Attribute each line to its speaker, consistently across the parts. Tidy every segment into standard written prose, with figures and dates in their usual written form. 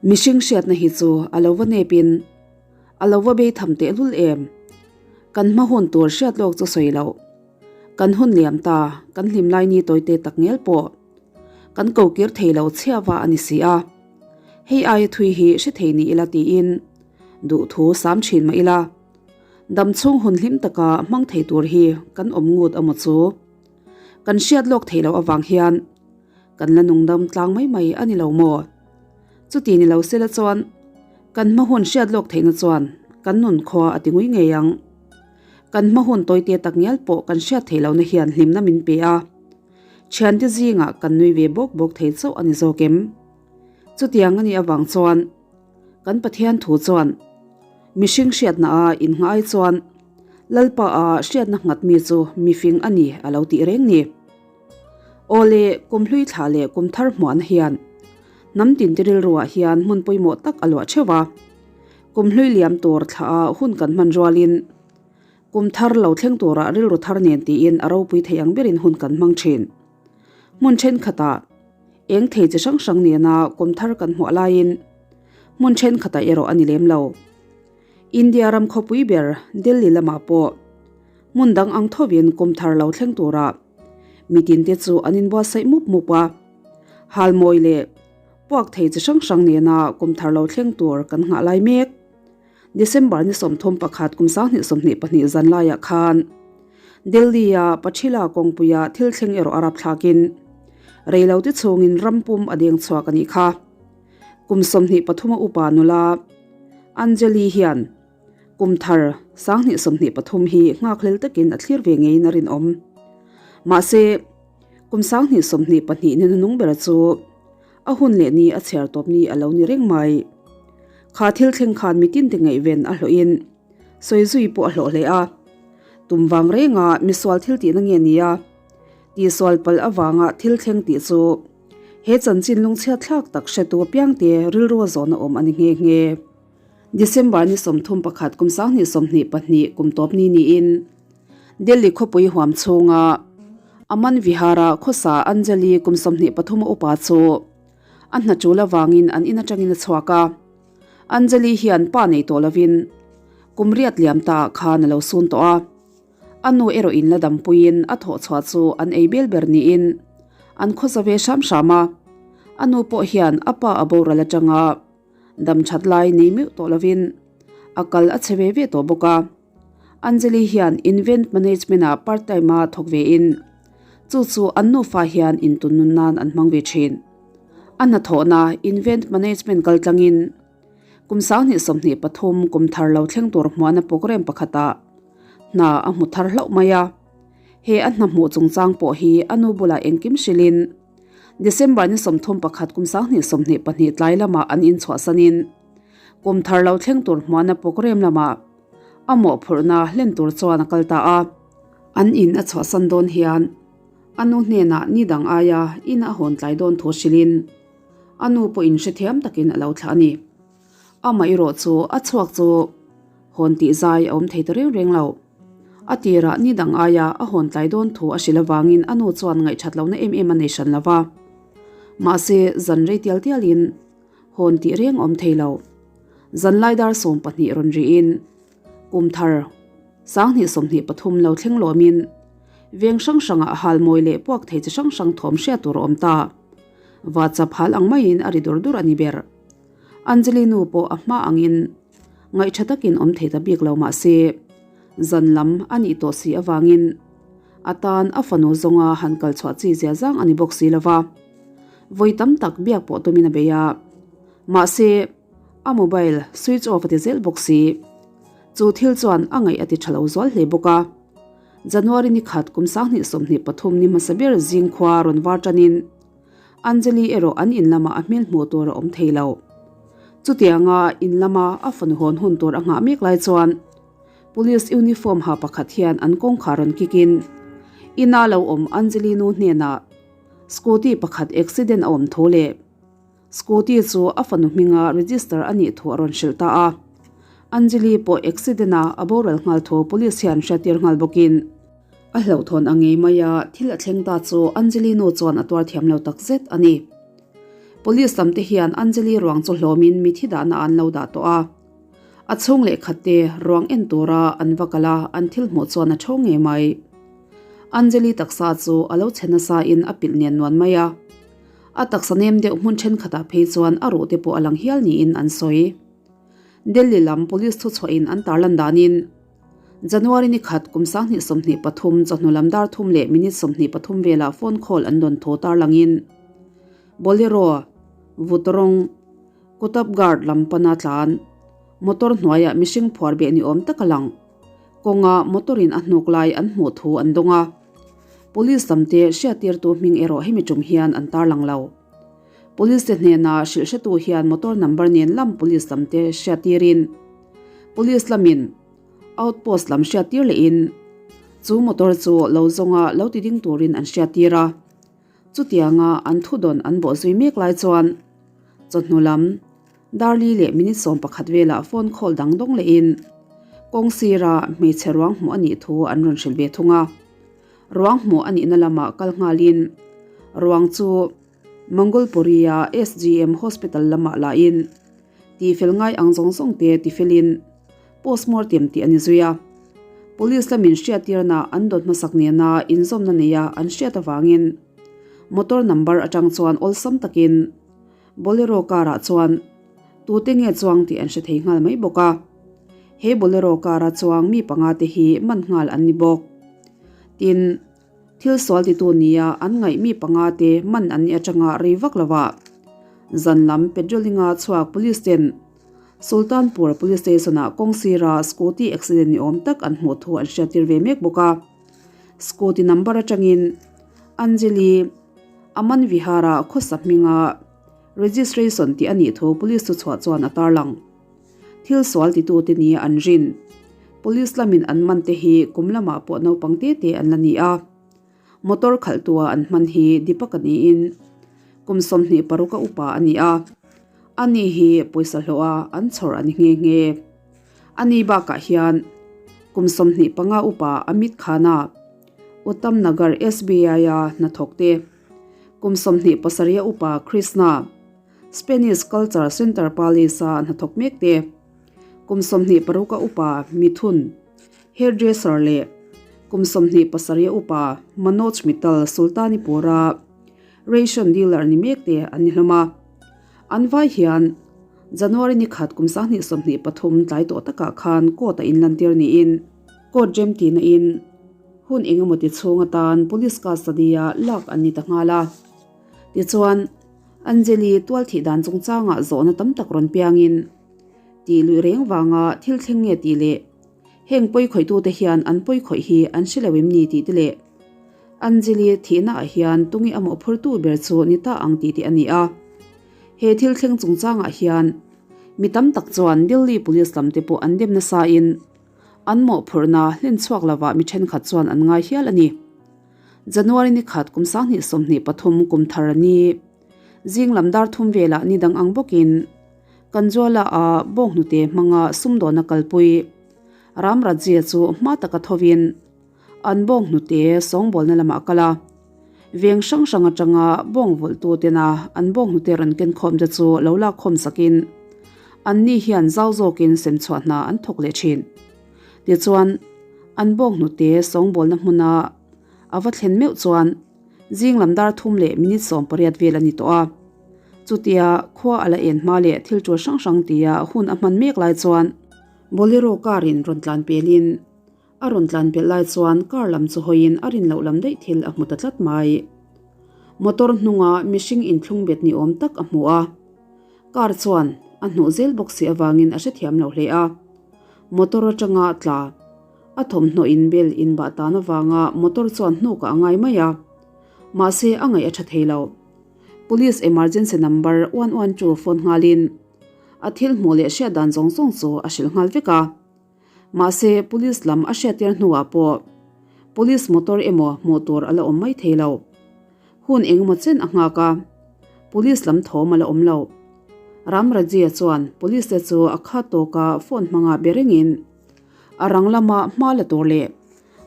Speaker 1: Mihring hriatna hi chu a lo va nepin a lo va bei tham tehlul em? Kan hma hun tur hriat lawk chu sawi loh. Kan hun liam ta, kan hlim lai ni tawite tak ngel pawh kan ko kir thei lo chhiava a ni si a. Hei aia thui hi hre thei ni ila tiin duhthu sam thin mah ila. Dam chhung hun hlim taka hmang thei tur hi kan awm ngut a maw chu? Kan hriat lawk theih loh avang hian kan la nungdam tlang mai mai a ni lo maw? Chuti ni lo sela chuan kan hma hun hriat lawk theihna chuan kan nun khua a ti ngui ngei ang. Kan hma hun tawite tak ngial pawh kan hriat theih lohna hian hlimna min pe a, thiante zingah kan nui ve bawk bawk thei chauh a ni zawk em? Chutiang a nih avang chuan kan Pathian thu chuan mihring hriatna a innghah ai chuan Lalpa a hriatna nghat mi chu mifing a ni a lo tih reng ni. Aw le, kum hlui thla leh kum thar hmuahna hian hnam tin te rilruah hian hmun pawimawh tak a luah theuh a. Kum hlui liam tur thla a hun kan hman rualin kum thar lo thleng turah rilru thar nen tiin a ropui thei ang berin hun kan hmang thin. Hmun thenkhatah eng thei chi hrang hrang nena kum thar kan hmuah laiin hmun thenkhatah erawh a ni lem lo. India ram khawpui ber Delhi lamah pawh hmun dang ang thovin kum thar lo thleng turah mitinte chu an inbuatsaih mup mup a. Halmawi leh puak thei chi hrang hrang nena kum thar lo thleng tur kan nghah lai mek. December ni 31 kum 2022 zan laiah khan Delhi-a Pathila kawngpuia thil thleng erawh a rapthlakin reilote chhungin ram pum a deng chhuak a nih kha. Kum 23 a upa nula Anjali hian kum thar 2023 hi nghakhlel takin a thlir ve ngeiin a rinawm. Mahse, kum 2022 ni hnunung bera chu A hun leh ni a chhiar tawp ni a lo ni reng mai. Kha thil thleng khan mitin te ngaihven a hlawhin sawi zui pawh a hlawh hle a. Tum vang renga misual thil tihna nge nia tihsual palh avanga thil thleng tih chu he chanchin lungchhiat thlak tak hretu apiangte rilru a zawhna awm a ni nghe nghe. December ni 31 kum 2022 kum tawp ni niin Delhi khawpui huam chhunga Aman Vihara khawsa Anjali kum 23 a upa chu a hna tul avangin an in atangin a chhuak a. Anjali hian pa nei tawh lovin kum riat liam ta ah khan a lo sun tawh a. A nu erawh in la dampuiin a thawh chhuah chu an ei bel ber niin an khawsa ve hram hram a. A nu pawh hian a pa a boral atanga dam that lai nei meuh tawh lovin a kal a che ve ve tawh bawk a. Anjali hian Invent Management ah part time a thawk ve in chu chu an nufa hian intun nun nan an hmang ve thin. A hnathawhna Invent Management kal tlangin kum 2023 kum thar lo thleng tur hmuahna program pakhatah hna a hmu thar hlauh mai a. He a hna hmuh chungchang pawh hi a nu bulah engkim hrilhin December ni 31 kum 2022 tlai lamah an inchhuahsanin kum thar lo thleng tur hmuahna program lamah A mawhphurhna hlen tur chuan a kal ta a. An in a chhuahsan dawn hian a nu hnenah ni dang aia in a hawn tlai dawn thu hrilhin a nu pawhin hrethiam takin a lo thlah a ni. Amah erawh chu a chhuak chu hawn tih zai a awm thei ta reng reng lo. A tirah ni dang aia a hawn tlai dawn thu a hrilh avangin a nu chuan ngaihṭhat lohna em em a nei hran lo va. Mahse, zan rei tial tialin hawn tih reng awm thei lo. Zanlai dar 12 rawn rihin kum thar 2023 lo thleng lawmin veng hrang hrangah halmawi leh puak thei chi hrang hrang thawm hriat tur a awm ta. Vachap hal ang maiin a ri dur dur a ni ber. Anjali nu pawh a hma angin ngaihṭha takin awm thei ta bik lo mah se zan lam a nih tawh si avangin a tan a fanu zawnga han kal chhuah chi zia zang a ni bawk si lo va. Vawi tam tak biak pawh tumin a bei a. Mahse, a mobile switch off a ti zel bawk si. Chu thil chuan a ngaih a ti tha lo zual hle bawk a. January ni khat kum 2023 ni hmasa ber zing khua rawn var tanin Anjali erawh an in lamah a hmel hmuh tur a awm thei lo. Chutianga in lama a fanu hawn hun tur a nghah mek lai chuan Police uniform ha pakhat hian an kawngkhar rawn kick in ina lo awm Anjali nu hnenah Scooty pakhat accident a awm thu leh Scooty chu a fanu hminga register a nih thu a rawn hrilh ta a. Anjali pawh accident a a boral nghal thu police hian hriattir nghal bawkin a hlauhthawn a ngei mai a, thil a thleng ta chu Anjali nu chuan a tuar thiam lo takzet a ni. Police lam te hian Anjali ruang chu hlawmin mithi dahna an lo dah tawh a. A chhung leh khat te ruang en tura an va kal a, an thil hmuh chuan a tho ngei mai. Anjali taksa chu a lo chhe nasa in a pilh nen nuan mai a. A taksa nem deuh hmun thenkhatah phei chuan a ruh te pawh a lang hial niin an sawi. Delhi lam police thuchhuahin an tarlan danin January ni khat kum 2023 chawhnu lam dar thum leh minute 23 velah phone call an dawn thu tarlangin Bolero, Vutrawng, Kutabgarh lam pana tlan motor hnuaiah mihring phuar beh ni awm tak a lang. Kawnga motor in a hnuk lai an hmuh thu an dawng a. Police lamte hriattirtu hming erawh hemi tum hian an tarlang lo. Police te hnena hrilh hretu hian motor number nen lam police lamte hriattirin police lamin outpost lam hriattir lehin chu motor chu lo zawnga lo ti ding turin an hriattir a. Chutianga an thudawn an bawh zui mek lai chuan chawhnu lam Darli leh minute 11 velah phone call dang dawng lehin kawng sira hmeichhe ruang hmuh a nih thu an rawn hrilh ve thung a. Ruang hmuh a nihna lamah kal nghalin ruang chu Mangolpuri-a SGM Hospital lamah lahin tihfel ngai ang zawng zawng te tifelin postmortem tih a ni zui a. Police lamin hriattirna an dawt hmasak nena inzawmna neia an hriat avangin motor number atang chuan awlsam takin Bolero car ah chuan tute nge chuang tih an hre thei nghal mai bawk a. He Bolero car a chuang mi panga te hi man nghal an ni bawk. Tin, thil sual titu nia an ngaih mi panga te man an nih atanga rei vak lovah zan lam patrolling a chhuak police ten Sultanpur Police Station ah kawng sira scooty accident ni awm tak an hmuh thu an hriattir ve mek bawk a. Scooty number atangin Anjali Aman Vihara khawsa hminga registration tih a nih thu police chu chhuah chuan a tarlang. Thil sual titute nia an rin. Police lamin an man te hi kum lamah pawh naupang te te an la ni a. Motor khalhtua an hman hi Deepak a niin kum 26 a upa a ni a. Ani hi pawisa hlawha an chhawr a ni nghe nghe. Ani bakah hian kum 25 upa Amit Khan-a Uttam Nagar SBI-a hnathawk te, kum 27 a upa Krishna, Spanish Culture Centre Palace-a hnathawk mek te, kum 26 a upa Mithun, hairdresser leh kum 27 a upa Manoj Mittal Sultanipur-a ration dealer ni mek te an ni hlawm a. An vai hian January ni khat kum 2023 tlai tawh takah khan court-a inlantir niin court rem tihna in hun engemaw ti chhung atan police custody-a lak an ni ta nghal a. Tichuan, Anjali tual thih dan chungchangah zawhna tam tak rawn piangin tih luih reng vanga thil thleng nge tih leh heng pawi khawihtute hian an pawi khawih hi an hre lo em ni tih te leh Anjali thihnaah hian tunge a mawhphurtu ber chu ni ta ang tih te a ni a. He thil thleng chungchangah hian mi tam tak chuan Delhi Police lam te pawh an dem nasain an mawhphurhna hlen chhuak lovah mi thenkhat chuan an ngai hial a ni. January ni khat kum 2023 kum thar a ni. Zing lam dar thum velah ni dang ang bawkin Kanjuala a bawnghnute hmanga sumdawna kalpui Ram Rajya chu hma taka thovin an bawnghnute sawngbawlna lamah a kal a. Veng hrang hrang atanga bawng vawlhtu tena an bawnghnute rawn ken khawm te chu lo lak khawm sakin anni hian zau zawkin semchhuah hna an thawk leh thin. Tichuan, an bawnghnute sawngbawlna hmuna a va thlen meuh chuan zing lam dar thum leh minute 18 vel a ni tawh a. Chutia khua a la en hma leh thil tul hrang hrang tia hun a hman mek lai chuan Bolero car in rawn tlan pelin A rawn tlan pelh lai chuan car lam chu hawiin a rin loh lam daih thil a hmu ta tlat mai. Motor hnunga mihring inthlung bet ni awm tak a hmu a. Car chuan a hnuh zel bawk si avangin a hrethiam lo hle a. Motor atanga tla a thawmhnaw inbel inbah tan avanga motor chuan hnukah a ngai mai a. Mahse a ngaih a tha thei lo. Police emergency number 112 phone nghalin a thil hmuh leh hriat dan zawng zawng chu a hrilh nghal vek a. Mahse, police lam a hriattir hnuah pawh police motor emaw hmuh tur a la awm mai thei lo. Hun engemaw chen a nghak a, police lam thawm a la awm lo. Ram Rajya chuan police te chu a khat tawka phone hmanga be rengin a rang lama hma la tur leh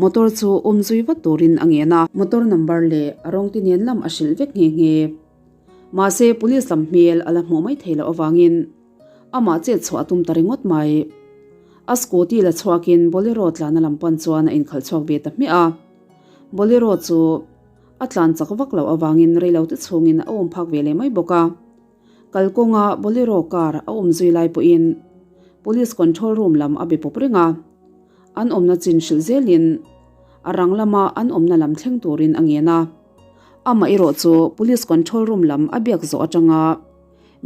Speaker 1: motor chu awm zui vat turin a ngen a. Motor number leh a rawng ti nen lam a hrilh vek nghe nghe. Mahse police lam hmel a la hmuh mai thei loh avangin amah chet chhuah a tum ta ringawt mai. A scooty la chhuakin Bolero tlana lam pan chuan a inkhalh chhuak ve ta hmiah a. Bolero chu a tlan chak vak loh avangin reilote chhungin a awm phak ve leh mai bawk a. Kalkawnga Bolero car a awm zui lai pawhin Police control room lam a be pawp reng a. An awmna chin hrilh zelin a rang lama an awmna lam thleng turin a ngen a. Amah erawh chu Police control room lam a biak zawh atanga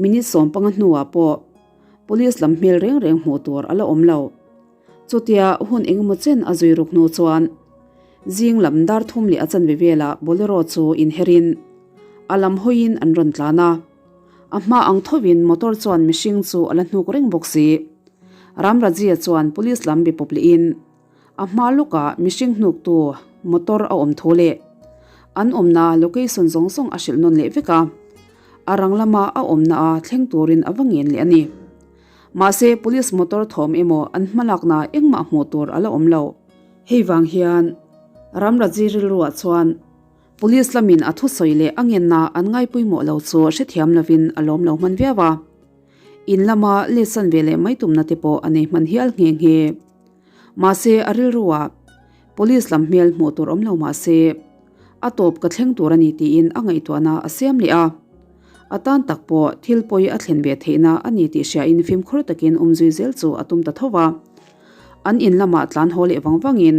Speaker 1: minute 15 hnuah pawh Police lam hmel reng reng hmuh tur a la awm lo. Chutia hun engemaw chen a zui ruk hnu chuan zing lam dar thum leh a chanve velah Bolero chu inherin a lam hawiin an rawn tlan a. A hma ang thovin motor chuan mihring chu a la hnuk reng bawk si. Ramrajia chuan police lam be pawp lehin a hma lawkah mihring hnuktu motor a awm thu leh an awmna location zawng zawng a hrilh nawn leh vek a, a rang lama a awmna a thleng turin a va ngen leh a ni. Mahse police motor thawm emaw an hmalakna engmah hmuh tur a la awm lo. Hei vang hian Ramraji rilruah chuan Police lamin a thusawi leh a ngenna an ngai pawimawh lo chu hrethiam lovin a lawm lo hman viau a. In lama let san ve leh mai tumna te pawh a nei hman hial nghe nghe. Mahse a rilruah Police lam hmel hmuh tur awm lo mahse a tawp ka thleng tur a ni tiin a ngaihtuahna a siam leh a. A tan tak pawh thil pawi a thlen ve theihna a ni tih hriain fimkhur takin umzui zel chu a tum ta tho va. An in lamah tlan haw leh vang vangin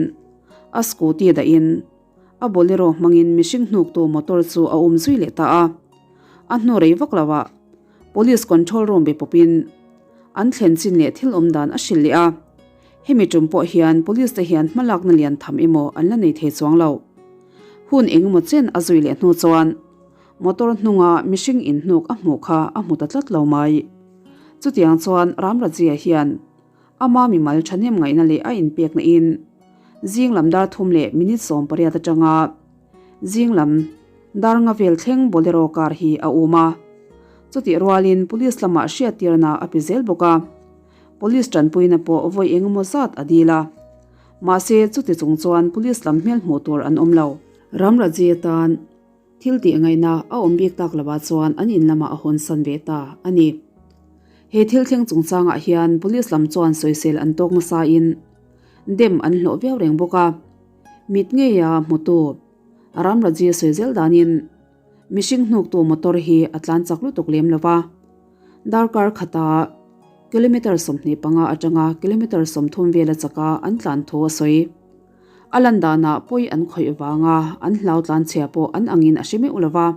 Speaker 1: a scooty dahin A bolero hmangin mihring hnuktu motor chu a um zui leh ta a. A hnu rei vak lo ah Police control room be pawpin an thlen chin leh thil awm dan a hrilh leh a. Hemi tum pawh hian Police te hian hmalakna lian tham emaw an la nei thei chuang lo. Hun engemaw chen a zui leh hnu chuan motor hnunga mihring inhnuk a hmuh kha a hmu ta tlat lo mai. Chutiang chuan Ramrajia hian Ama mimal thahnem ngaihna leh a inpekna in zing lam dar thum leh minute 18 atanga zing lam dar nga vel thleng Bolero car hi a um a. Chutih rualin Police lamah hriattirna a pe zel bawk a. Police tanpuina pawh vawi engemaw zat a dil a. Mahse chuti chung chuan Police lam hmel hmuh tur an awm lo. Ramraji atan Thil tih ngaihna a awm bik tak lovah chuan an in lamah a hawn san ve ta a ni. He thil thleng chungchangah hian Police lam chuan sawisel an tawk nasain dem an hlawh viau reng bawk a. Mit ngeia hmutu Ramraji sawi zel danin mihring hnuktu motor hi a tlan chak lutuk lem lova, darkar khata kilometre 25 atanga kilometre 30 vela chaka an tlan thu a sawi. A lan danah pawi an khawih vanga an hlau tlanchhia pawh an angin a hre meuh lo va.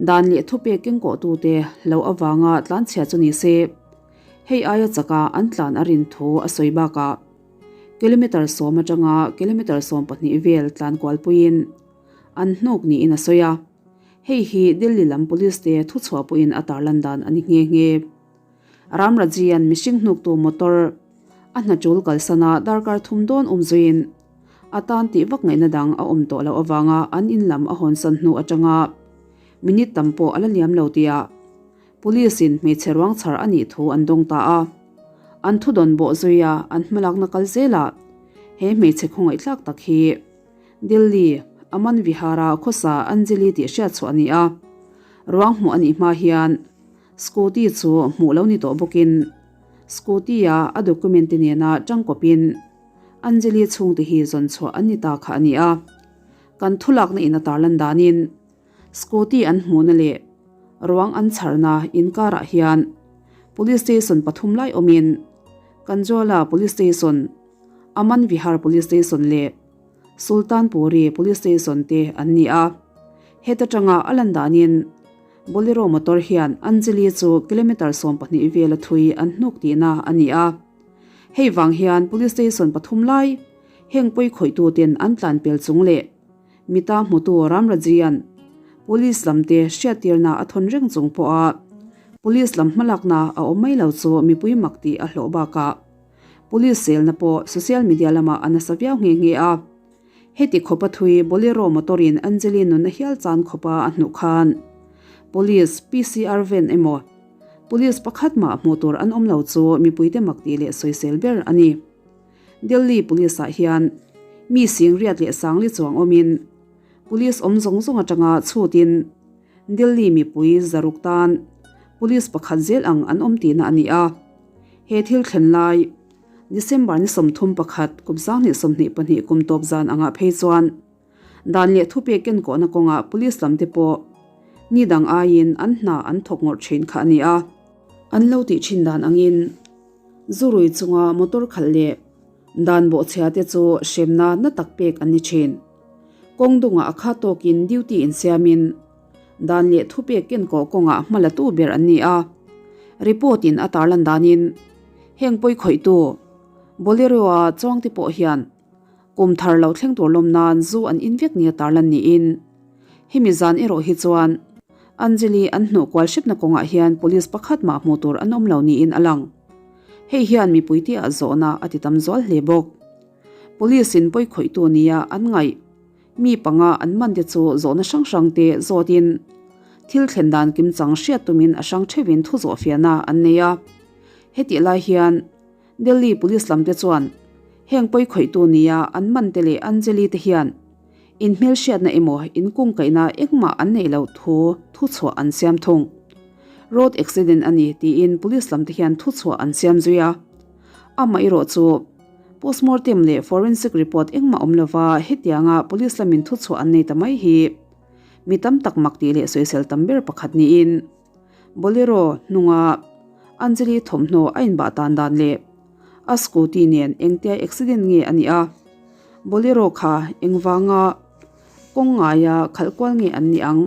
Speaker 1: Dan leh thupek kengkawhtute lo avanga tlanchhia chu ni se, hei aia chaka an tlan a rin thu a sawi bakah kilometre 10 atanga kilometre 12 vel tlan kualpuiin an hnuk niin a sawi a. Hei hi Delhi lam police te thuchhuah pawhin a tarlan dan a ni nghe nghe. Ramrajian mihring hnuktu motor a hna tul kalsana darkar thum dawn awm zuiin a tan tih vak ngaihna dang a awm tawh loh avanga an in lam a hawnsan hnu atanga minute tam pawh a la liam lo tia Police in hmeichhe ruang chhar a nih thu an dawng ta a. An thudawn bawh zuia an hmalakna kal zelah he hmeichhe khawngaihthlak tak hi Delhi, Aman Vihara khawsa Anjali tih hriatchhuah a ni a. Ruang hmuh a nih hma hian Scooty chu hmuh lo ni tawh bawkin Scooty-a a document te nena tangkawpin Anjali chhungte hi zawn chhuah an ni ta kha a ni a. Kan thulakna in a tarlan danin Scooty an hmuhna leh ruang an chharna inkarah hian Police Station pathum lai awmin Kanjwala Police Station, Aman Vihar Police Station leh Sultanpuri Police Station te an ni a. Heta tanga a lan danin Bolero motor hian Anjali chu kilometre 12 vela thui an hnuk tihna a ni a. Hei vang hian Police Station pathum lai heng pawi khawihtu ten an tlan pel chung leh mita hmutu Ramrajian Police lam te hriattirna a thawn reng chung pawha Police lam hmalakna a awm mai lo chu mipui mak tih a hlawh bakah Police selna pawh social media lamah a nasa viau nghe nghe a. Heti khawpa thui Bolero motor in Anjali nunna hial chan khawpa a hnuh khan Police PCR van emaw Police pakhat mah hmuh tur an awm lo chu mipuite mak tih leh sawisel ber a ni. Delhi Police ah hian mi sing riat leh sangli chuang awmin Police awm zawng zawng atanga chhutin. Delhi mipui 600 tan police pakhat zel ang an awm tihna a ni a. He thil thlen lai December ni 31 kum 2022 kum tawp zan angah phei chuan dan leh thupek kenkawhna kawngah police lam te pawh ni dang aiin an hna an thawk ngawrh thin kha a ni a. An lo tih thin dan angin zurui chunga motor khalh leh dan bawhchhia te chu hremna na tak pek an ni thin. Kawng dungah a kha tawkin duty insiamin dan leh thupek kenkawh kawngah hma la tu ber an ni a. Report in a tarlan danin heng pawi khawihtu Bolero-a chuangte pawh hian Kum thar lo thleng tur lawm nan zu an in vek nia tarlan niin hemi zan erawh hi chuan Anjali an hnuh kual hrepna kawngah hian police pakhat mah hmuh tur an awm lo niin a lang. Hei hian mipui te ah zawhna a ti tam zual hle bawk. Police in pawi khawihtu nia an ngaih mi panga an man te chu zawhna hrang hrang te zawtin thil thlen dan kimchang hriat tumin a hrang theuhin thu zawhfiahna an nei a. Hetih lai hian Delhi Police lam te chuan heng pawi khawihtu nia an man te leh Anjali te hian inhmelhriatna emaw inkungkaihna engmah an neih loh thu thuchhuah an siam thung. Road accident a ni tiin Police lam te hian thuchhuah an siam zui a. Amah erawh chu postmortem leh forensic report engmah awm lova hetianga Police lamin thuchhuah an nei ta mai hi mi tam tak mak tih leh sawisel tam ber pakhat niin Bolero hnunga Anjali thawmhnaw a inbah tan dan leh a scooty nen engtia accident nge a nih a, Bolero kha engvanga kawng ngaia khalh kual nge an nih ang?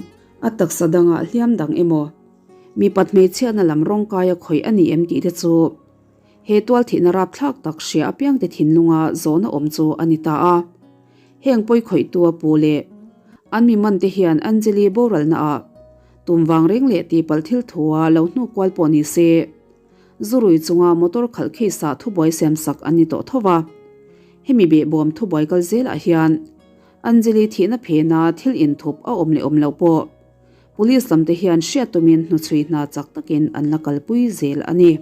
Speaker 1: A taksa dangah hliam dang emaw, mipat hmeichhiatna lam rawngkaia khawih a ni em tih te chu he tualthihna rapthlak tak hria apiangte thinlunga zawhna awm chu a ni ta a. Heng pawi khawihtu a pu leh an mi mante hian Anjali boralnaah Tum vang reng leh tihpalh thil thua lo hnu kual pawh ni se, zurui chunga motor khalh case ah thubuai siam sak an ni tawh tho va. Hemi behbawm thubuai kal zelah hian Anjali thihna phena thil inthup a awm leh awm loh pawh Police lamte hian hriat tumin hnuchhui hna chak takin an la kalpui zel a ni.